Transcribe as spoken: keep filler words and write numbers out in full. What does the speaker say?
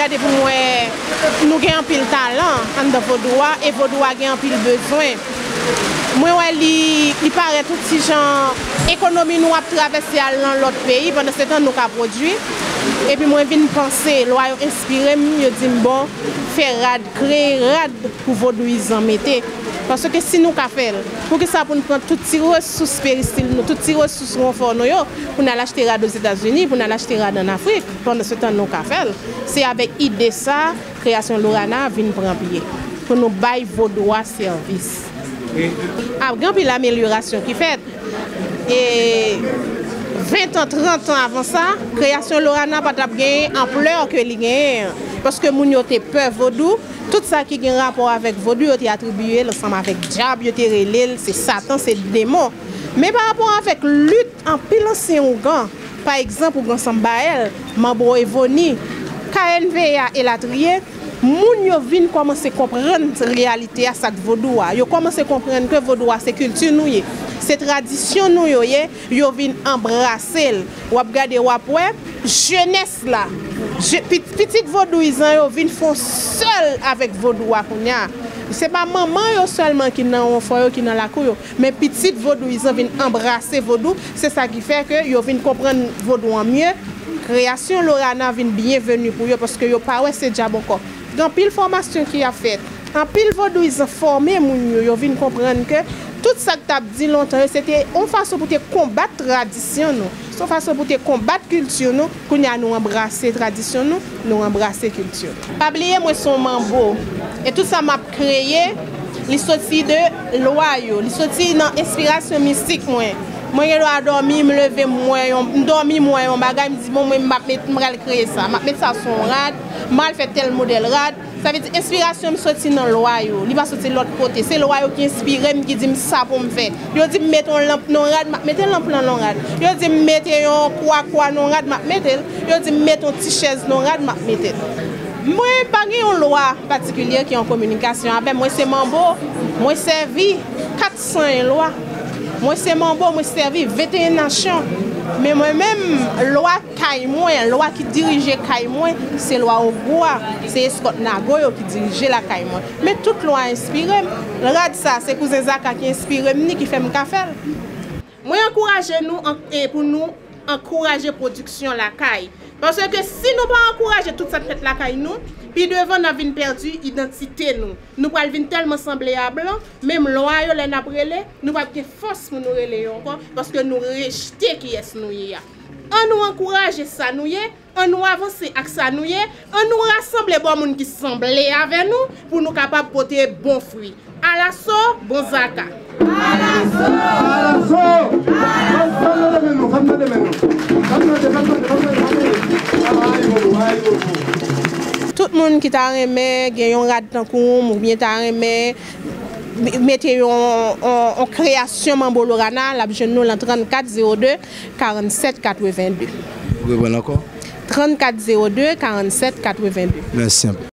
Gade pou m wè, nou gen anpil talan anndan vodou a, e vodou a gen anpil bezwen. Mwen wè li, li parèt yon ti jan ekonomi nou ap travèse al nan lòt peyi, pandan se tan nou ka pwodui. Epi mwen vin panse, lwa yo enspire m, yo di m, bon, fè rad, kreye rad pou vodouyizan mete. Paske si nou ka fè l, poukisa pou n pran tout ti resous peristil nou, tout ti resous konfò nou yo, pou n al achte rad Ozetazini, pou n al achte rad ann Afrik, pandan se tan nou ka fè l? Se avèk ide sa, kreyasyon Lorana vin pran pye, pou nou bay vodou a sèvis. Ap gen anpil amelyorasyon ki fèt. E ven tan, trant an avan sa, kreyasyon Lorana pa t ap genyen anplè ke li genyen an. Paske moun yo te pè vodou, tout sa ki gen rapò avèk vodou, yo te atribiye l ansanm avèk dyab, yo te rele l se Satan, se demon. Men pa rapò avèk lit anpil ansyen ougan, pa egzanp, ougan Sanbaèl, Manbo Evoni, K N V A, elatriye, moun yo vin kòmanse konprann reyalite a, sa k vodou a. Yo kòmanse konprann ke vodou a se kilti nou ye, se tradisyon nou yo ye, yo vin anbrase l. W ap gade, w ap wè, jenès la, je- pi- pitit vodouyizan yo vin fè yon sèl avèk vodou a kounye a. Se pa manman yo sèlman ki nan konfò yo, ki nan lakou yo, men pitit vodouyizan vin anbrase vodou. Se sa ki fè ke yo vin konprann vodou an mye. Kreyasyon Lorana vin byenveni pou yo, paske yo pa wè se dyab ankò. Gen anpil fòmasyon ki ap fèt. Anpil vodouyizan fòme moun yo, yo vin konprann ke tout sa k t ap di lontan yo, se te yon fason pou te konbat tradisyon nou. Se yon fason pou te konbat kilti nou. Kounye a nou anbrase tradisyon nou, nou anbrase kilti nou. Pa bliye mwen se yon manbo. E tout sa m ap kreye, li soti de lwa yo, li soti nan enspirasyon mistik mwen. Mwen gen dwa dòmi, m leve, m wè yon, m dòmi, m wè yon bagay, m di, bon, mwen m ap met, m pral kreye sa. M ap met sa sou yon rad, m pral fè tèl modèl rad. Sa vle di, enspirasyon m soti nan lwa yo. Li pa soti lòt kote. Se lwa yo ki enspire m, ki di m sa pou m fè. Yo di m mete yon lanp nan yon rad, m ap mete lanp lan nan yon rad. Yo di m mete yon kwa kwa nan yon rad, m ap mete l. Yo di m mete yon ti chèz nan yon rad, m ap mete l. Mwen pa gen yon lwa patikilye ki an kominikasyon avè m. Mwen se manbo, mwen sèvi kat san en lwa. Mwen se manbo, mwen sèvi venteyen nasyon. Men mwen menm, lwa kay mwen, lwa ki dirije kay mwen, se lwa Ogou a, se eskòt Nago yo ki dirije lakay mwen. Men tout lwa enspire m. Rad sa, se kouzen Zaka ki enspire m ni, ki fè m ka fè l. Mwen ankouraje nou an- e pou nou ankouraje pwodiksyon lakay. Paske si nou pa ankouraje tout sa k fèt lakay nou, pi devan n a vin pèdi idantite nou. Nou pral vin tèlman sanble a blan, menm lwa yo lè n ap rele, nou p ap gen fòs pou nou rele yo ankò, paske nou rejte kiyès nou ye a. An nou ankouraje sa nou ye, an nou avanse ak sa nou ye, an nou rasanble bò moun ki sanble avè nou pou nou kapab pote bon fwi. Alaso, bon zaka! Alaso! Alaso! Fèm nan demen nou, fèm nan demen nou. Fèm nan demen nou, fèm nan demen nou. Ay, bobo, ay, bobo. Tout moun ki ta renmen gen yon rad tankou m oubyen ta renmen m- mete yon, yon, yon kreyasyon Manbo Lorana, l ap jwenn nou lan trannkat zewo de, karannsèt katrevenndi. Reprann ankò. Trannkat zewo de, karannsèt katrevenndi. Mèsi anpil.